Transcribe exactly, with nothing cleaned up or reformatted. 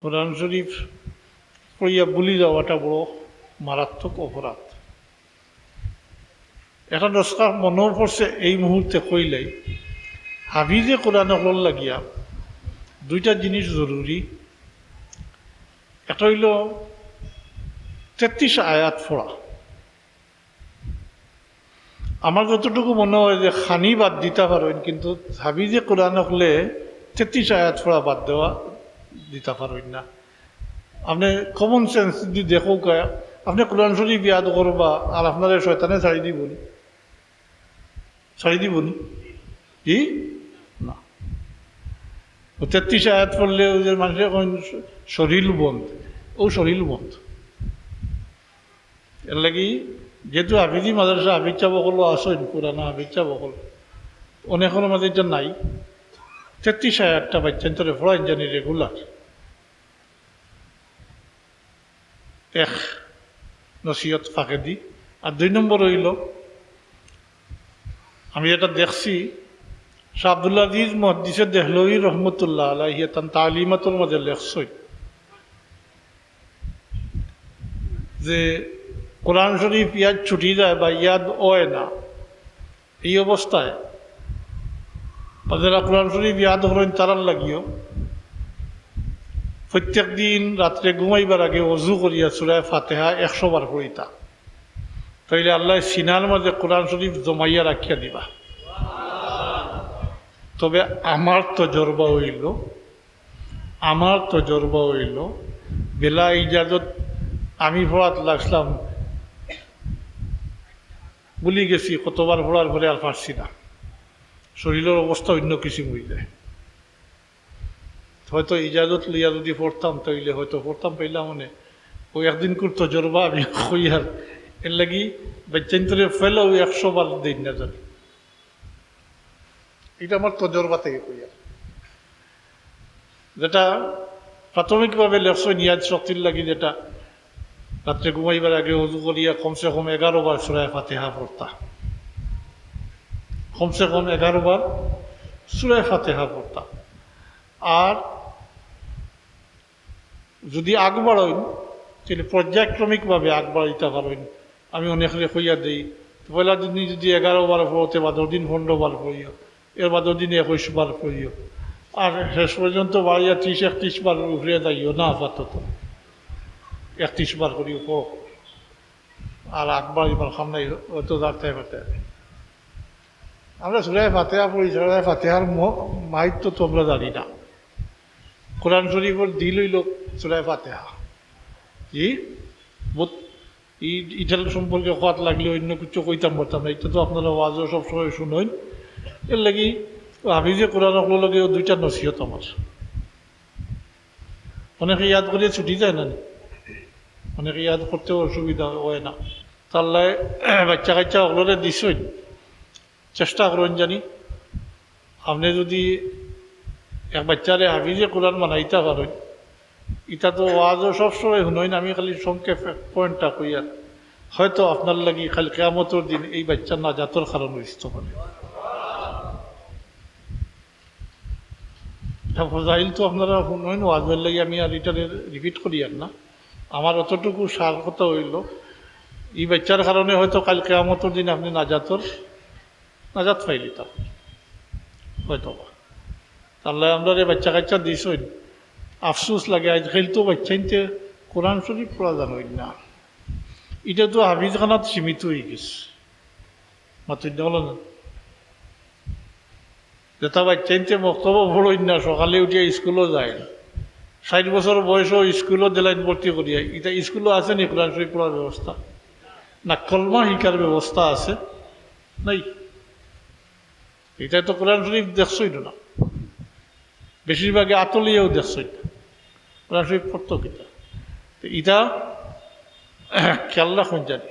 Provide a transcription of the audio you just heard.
কোরআন শরীফ পড়িয়া ভুলি যাওয়াটা বড় মারাত্মক অপরাধ। একটা নসিহত মনেও পড়ছে এই মুহূর্তে কইলাই, হাফিজে কোরআন অকলর লাগিয়া দুইটা জিনিস জরুরি। একটা অইলো তেত্রিশ আয়াত পড়া। আমার যতটুকু মনে হয় যে খানি বাদ দিতা পারইন, কিন্তু হাফিজে কোরআন অকলে তেত্রিশ আয়াত পড়া বাদ দেওয়া দিতা পারইন না। আপনে common sense যদি দেখউক্কা, আপনে কোরআন শরীফ ইয়াদ করবা আর আপনারে শয়তানে ছাড়ি দিবো নি? ছাড়ি দিবো নি? কি? না। ও তেত্রিশ আয়াত পড়লে ওই যে মানুষে কইন শরীর বন্ধ, ও শরীর বন্ধ। এর লাগি যেহেতু হাফিজি মাদ্রাসা হাফিজ সাব অকলও আছইন, পুরানা হাফিজ সাব অকল, অনেকর মাঝে এটা নাই। তেত্রিশ আয়াতটা বাচ্চাইন্তরে পড়াইন জানি regular। এক নসিহত ফাঁকেদি। আর দুই নম্বর অইলো, আমি এটা দেখছি, শাহ আব্দুল আজিজ মুহাদ্দিসে দেহলভী রহমতুল্লাহ আলাইহি তান তালিমাতর মাঝে লেখছইন যে কোরআন শরীফ ইয়াদ ছুটি যায় বা ইয়াদ অয় না, এই অবস্থায় বা যারা কোরআন শরীফ ইয়াদ করইন তারার লাগিও প্রত্যেক দিন রাত্রে ঘুমাইবার আগে অজু করিয়া সূরা ফাতিহা একশো বার পড়িতা, তাইলে আল্লায় সিনার মাঝে কোরআন শরীফ জমাইয়া রাখিয়া দিবা। তবে আমার তজরবা অইলো, আমার তজরবা অইলো, বেলা ইজাজত আমি পড়াত লাগছিলাম, ভুলি গেছি, কতবার পড়ার পরে আর পারছি না, শরীরর অবস্থা অইন্য কিসিম অইযায়। হয়তো ইজাজত লইয়া যদি পড়তাম, তাইলে হয়তো পড়তাম পাইলাম অনে। ওই একদিনকুর তজরবা আমি কইয়ার, এর লাগি বাচ্চাইন্তরে ফেলো ওই একশো বার দিন না জানি। এটা আমার তজরবা থেকে কইয়ার। যেটা প্রাথমিকভাবে লেখছইন ইয়াদ শক্তির লাগি, যেটা রাত্রে ঘুমাইবার আগে অজু করিয়া কমসে কম এগারো বার সূরা ফাতিহা পড়তা, কমসে কম এগারো বার সূরা ফাতিহা পড়তা। আর যদি আগ বাড়ইন, তাইলে পর্যায়ক্রমিকভাবে আগ বাড়াইতা পারইন। আমি অনেকরে কইয়া দেই, পয়লা দিন যদি এগারো বার পড়ো, তে বাদর দিন পনেরো বার পড়িও, এর বাদর দিন একুশ বার পড়িও, আর শেষ পর্যন্ত বাড়িয়া ত্রিশ একত্রিশ বার উপরে যাইও না, আপাতত একত্রিশ বার করিও পড়ো। আর আগ বাড়াইবার কাম নাই, হয়তো যার তাই পারতে পারে। আমরা সূরা ফাতিহা পড়ি, সূরা ফাতিহার ম-, মাহাত্ম্য তো আমরা জানি না। কোরআন শরীফর দিল অইলো সূরা ফাতিহা। জি, বুঝ-, ই-, ইটার সম্পর্কে কওয়াত লাগলে অইন্য কিছু কইতাম পারতাম না। এটা তো আপনারা ওয়াজও সবসময় শুনইন। এর লাগি হাফিজে কোরআন অকলর লগে দুইটা নসিহত আমার। অনেকে ইয়াদ করিয়া ছুটি যায় না নি? অনেকে ইয়াদ করতেও অসুবিধা অয় না। তার লাগি বাচ্চা কাচ্চা অকলরে দিছইন, চেষ্টা করইন জানি। আপনে যদি এক বাচ্চারে হাফিজে কোরআন বানাইতা পারইন, ইটা তো ওয়াজও সবসময় শুনইন, আমি খালি সংক্ষেপ এক পয়েন্টটা কইয়ার, হয়তো আপনার লাগি কাইল কিয়ামতর দিন এই বাচ্চার নাজাতর কারণ অইতো পারে। ইটা ফজাইল তো আপনারা শুনইন, ওয়াজর লাগি আমি আর ইটারে repeat করিয়ার না। আমার অতটুকু সার কথা অইলো, ই বাচ্চার কারণে হয়তো কাইল কিয়ামতর দিন আপনে নাজাতর, নাজাত পাইলিতা হয়তো বা। তার লাগি আমরারে বাচ্চা কাচ্চা দিছইন, আফসোস লাগে, আইজকাইল তো বাচ্চাইন্তে কোরআন শরীফ পড়া জানইন না। ইটা তো হাফিজখানাত সীমিত অইগেছে। মাতইন না, বলো না। যেটা বাচ্চাইন্তে মক্তবও পড়ইন না, সকালে উঠিয়া স্কুলও যাইন না। ষাইট বছর বয়সও স্কুলও দিলাইন ভর্তি করিয়া। ইটা স্কুলও আছে নি কোরআন শরীফ পড়ার ব্যবস্থা? না, কলমা শিকার ব্যবস্থা আছে? নাই। ইটা তো কোরআন শরীফ দেখছইন না, বেশিরভাগে আতলিয়াও দেখছইন না। কোরআন শরীফ পড়তো কিতা? তো ইটা খেয়াল রাখইন জানি।